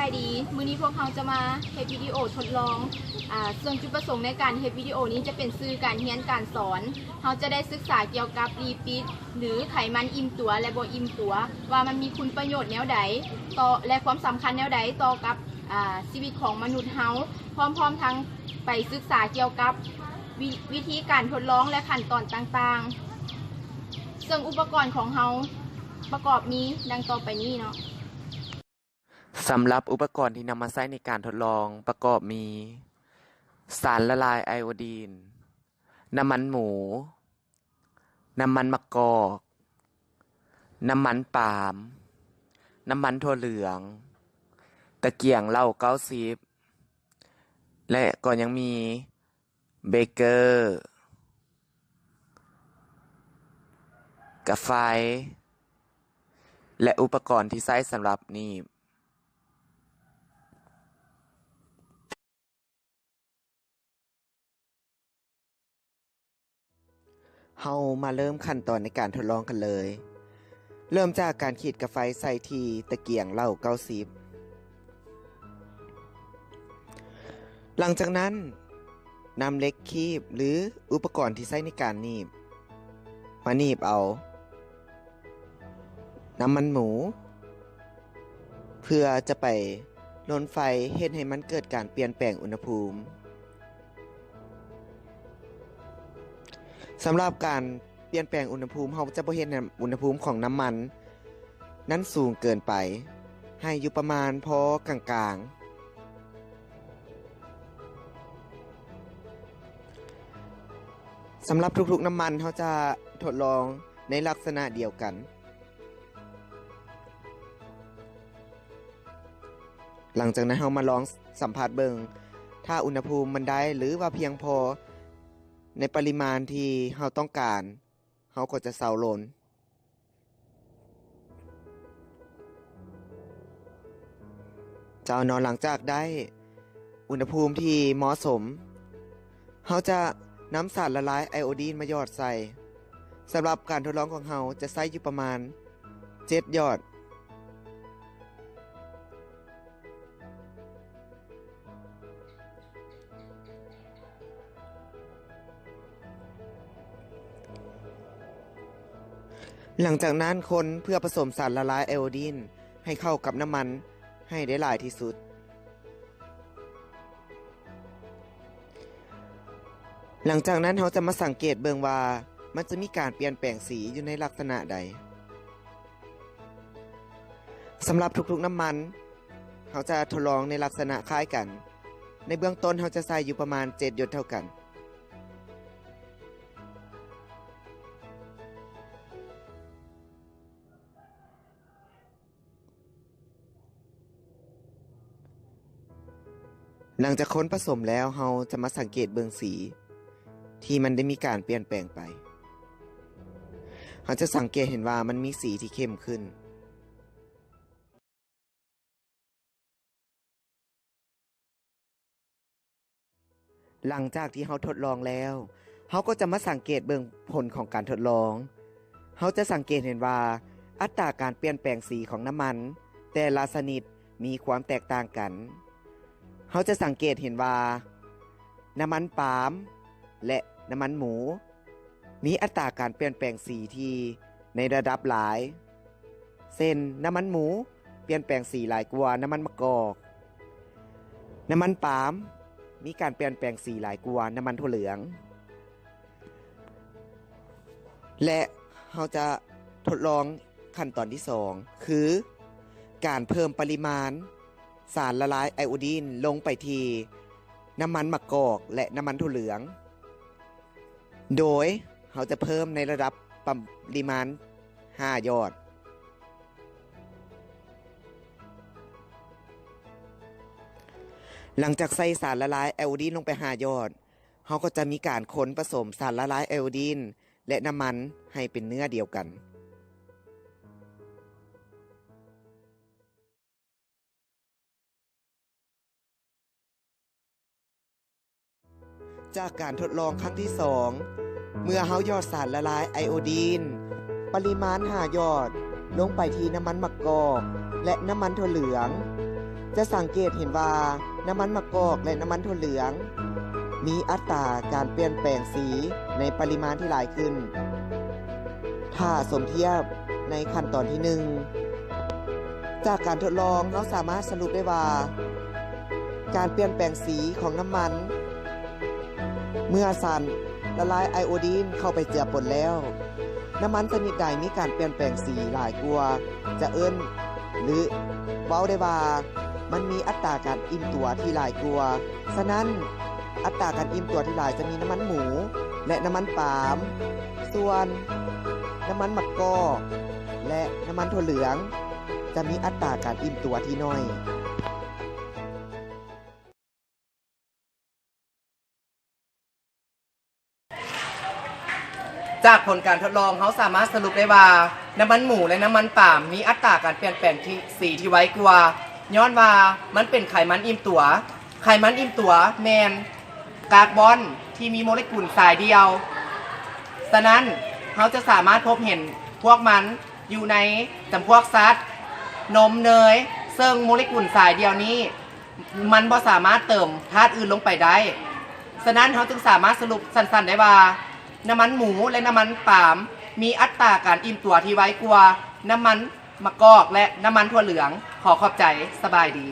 ສະບາຍດີ ມື້ນີ້ພວກເຮົາຈະມາເຮັດວິດີໂອທົດລອງ ອາ ເຊິ່ງຈຸດປະສົງໃນການເຮັດວິດີໂອນີ້ຈະເປັນສື່ການຮຽນການສອນ. ເຮົາຈະໄດ້ສຶກສາກ່ຽວກັບລີປິດ ຫຼື ໄຂມັນອີ່ມຕົວ ແລະ ບໍ່ອີ່ມຕົວ ວ່າມັນມີຄຸນປະໂຫຍດແນວໃດຕໍ່ ແລະ ຄວາມສຳຄັນແນວໃດຕໍ່ກັບ ອາ ຊີວິດຂອງມະນຸດເຮົາ, ພ້ອມໆທັງໄປສຶກສາກ່ຽວກັບ ວິ ວິທີການທົດລອງ ແລະ ຂັ້ນຕອນຕ່າງໆ. ເຊິ່ງອຸປະກອນຂອງເຮົາປະກອບມີດັ່ງຕໍ່ໄປນີ້ເນາະ. ສຳລັບອຸປະກອນທີ່ນຳມາໃຊ້ໃນການທົດລອງປະກອບມີ ສານລະລາຍໄອໂອດີນ, ນ້ຳມັນໝູ, ນ້ຳມັນໝາກກອກ, ນ້ຳມັນປາມ, ນ້ຳມັນຖົ່ວເຫຼືອງ, ຕະກຽງເຫຼົ້າເກົ້າສິບ ແລະ ກໍຍັງມີ ເບເກີ, ກາໄຟ ແລະ ອຸປະກອນທີ່ໃຊ້ສຳລັບໜີບ. ເຮົາມາເລີ່ມຂັ້ນຕອນໃນການທົດລອງກັນເລີຍ. ເລີ່ມຈາກການຂີດກາໄຟໃສ່ທີ່ຕະກຽງເຫຼົ້າເກົ້າສິບ. ຫຼັງຈາກນັ້ນ ນຳເຫຼັກຄີບ ຫຼື ອຸປະກອນທີ່ໃຊ້ໃນການໜີບ ມາໜີບເອົານ້ຳມັນໝູ ເພື່ອຈະໄປລົນໄຟ ເຮັດໃຫ້ມັນເກີດການປ່ຽນແປງອຸນຫະພູມ. ສຳລັບການປ່ຽນແປງອຸນຫະພູມ ເຮົາຈະບໍ່ເຮັດໃຫ້ອຸນຫະພູມຂອງນ້ຳມັນນັ້ນສູງເກີນໄປ, ໃຫ້ຢູ່ປະມານພໍກາງໆ. ສຳລັບທຸກໆນ້ຳມັນ ເຮົາຈະທົດລອງໃນລັກສະນະດຽວກັນ. ຫຼັງຈາກນັ້ນເຮົາມາລອງສຳຜັດເບິ່ງ ຖ້າອຸນຫະພູມມັນໄດ້ ຫຼືວ່າພຽງພໍໃນປະລິມານທີ່ເຮົາຕ້ອງການ ເຮົາກໍຈະເຊົາລົນ. ເຈົ້າເນາະ ຫຼັງຈາກໄດ້ອຸນຫະພູມທີ່ເໝາະສົມ ເຮົາຈະນຳສານລະລາຍໄອໂອດີນມາຫຍອດໃສ່. ສຳລັບການທົດລອງຂອງເຮົາຈະໃຊ້ຢູ່ປະມານເຈັດຫຍອດ. ຫຼັງຈາກນັ້ນຄົນເພື່ອປະສົມສານລະລາຍໄອໂອດີນໃຫ້ເຂົ້າກັບນ້ຳມັນໃຫ້ໄດ້ຫຼາຍທີ່ສຸດ. ຫຼັງຈາກນັ້ນເຮົາຈະມາສັງເກດເບິ່ງວ່າມັນຈະມີການປ່ຽນແປງສີຢູ່ໃນລັກສະນະໃດ. ສຳລັບທຸກໆນ້ຳມັນ ເຮົາຈະທົດລອງໃນລັກສະນະຄ້າຍກັນ. ໃນເບື້ອງຕົ້ນເຮົາຈະໃສ່ຢູ່ປະມານເຈັດຫຍດເທົ່າກັນ. ຫຼັງຈາກຄົນປະສົມແລ້ວ ເຮົາຈະມາສັງເກດເບິ່ງສີທີ່ມັນໄດ້ມີການປ່ຽນແປງໄປ. ເຮົາຈະສັງເກດເຫັນວ່າມັນມີສີທີ່ເຂັ້ມຂຶ້ນ. ຫຼັງຈາກທີ່ເຮົາທົດລອງແລ້ວ ເຮົາກໍຈະມາສັງເກດເບິ່ງຜົນຂອງການທົດລອງ. ເຮົາຈະສັງເກດເຫັນວ່າອັດຕາການປ່ຽນແປງສີຂອງນ້ຳມັນແຕ່ລະຊະນິດມີຄວາມແຕກຕ່າງກັນ. ເຮົາຈະສັງເກດເຫັນວ່ານ້ຳມັນປາມ ແລະ ນ້ຳມັນໝູ ມີອັດຕາການປ່ຽນແປງສີທີ່ໃນລະດັບຫຼາຍ ເຊັ່ນ ນ້ຳມັນໝູປ່ຽນແປງສີຫຼາຍກວ່ານ້ຳມັນມະກອກ, ນ້ຳມັນປາມມີການປ່ຽນແປງສີຫຼາຍກວ່ານ້ຳມັນຖົ່ວເຫຼືອງ. ແລະ ເຮົາຈະທົດລອງຂັ້ນຕອນທີສອງ ຄື ການເພີ່ມປະລິມານສານລະລາຍໄອໂອດີນລົງໄປທີ່ນ້ຳມັນມະກອກ ແລະ ນ້ຳມັນຖົ່ວເຫຼືອງ. ໂດຍເຮົາຈະເພີ່ມໃນລະດັບປະລິມານຫ້າຫຍອດ. ຫຼັງຈາກໃສ່ສານລະລາຍໄອໂອດີນລົງໄປຫ້າຫຍອດ, ເຮົາກໍຈະມີການຄົນປະສົມສານລະລາຍໄອໂອດີນ ແລະ ນ້ຳມັນໃຫ້ເປັນເນື້ອດຽວກັນ. ຈາກການທົດລອງຄັ້ງທີສອງ, ເມື່ອເຮົາຫຍອດສານລະລາຍໄອໂອດີນປະລິມານຫ້າຫຍອດລົງໄປທີ່ນ້ຳມັນໝາກກອກ ແລະ ນ້ຳມັນຖົ່ວເຫຼືອງ, ຈະສັງເກດເຫັນວ່ານ້ຳມັນມະກອກ ແລະ ນ້ຳມັນຖົ່ວເຫຼືອງ ມີອັດຕາການປ່ຽນແປງສີໃນປະລິມານທີ່ຫຼາຍຂຶ້ນ ຖ້າສົມທຽບໃນຂັ້ນຕອນທີໜຶ່ງ. ຈາກການທົດລອງ ເຮົາສາມາດສະຫຼຸບໄດ້ວ່າ ການປ່ຽນແປງສີຂອງນ້ຳມັນ ເມື່ອສານລະລາຍໄອໂອດີນເຂົ້າໄປເຈືອປົນແລ້ວ, ນ້ຳມັນຊະນິດໃດມີການປ່ຽນແປງສີຫຼາຍກວ່າ ຈະເອີ້ນ ຫຼື ເວົ້າໄດ້ວ່າມັນມີອັດຕາການອີ່ມຕົວທີ່ຫຼາຍກວ່າ. ສະນັ້ນ, ອັດຕາການອີ່ມຕົວທີ່ຫຼາຍຈະມີນ້ຳມັນໝູ ແລະ ນ້ຳມັນປາມ, ສ່ວນນ້ຳມັນໝາກກອກ ແລະ ນ້ຳມັນຖົ່ວເຫຼືອງ ຈະມີອັດຕາການອີ່ມຕົວທີ່ໜ້ອຍ. ຈາກຜົນການທົດລອງ, ເຮົາສາມາດສະຫຼຸບໄດ້ວ່າ ນ້ຳມັນໝູ ແລະ ນ້ຳມັນປາມ ມີອັດຕາການປ່ຽນແປງທີ່ ສີທີ່ໄວກວ່າ, ຍ້ອນວ່າມັນເປັນໄຂມັນອີ່ມຕົວ. ໄຂມັນອີ່ມຕົວແມ່ນກາກບອນທີ່ມີໂມເລກຸນສາຍດຽວ. ສະນັ້ນ, ເຮົາຈະສາມາດພົບເຫັນພວກມັນຢູ່ໃນຈຳພວກສັດ, ນົມ, ເນີຍ, ເຊິ່ງໂມເລກຸນສາຍດຽວນີ້ ມັນບໍ່ສາມາດເຕີມທາດອື່ນລົງໄປໄດ້. ສະນັ້ນ, ເຮົາຈຶ່ງສາມາດສະຫຼຸບສັ້ນໆໄດ້ວ່າ ນ້ຳມັນໝູ ແລະ ນ້ຳມັນປາມ ມີອັດຕາການອີ່ມຕົວທີ່ໄວກວ່ານ້ຳມັນມະກອກ ແລະ ນ້ຳມັນຖົ່ວເຫຼືອງ. ຂໍຂອບໃຈ. ສະບາຍດີ.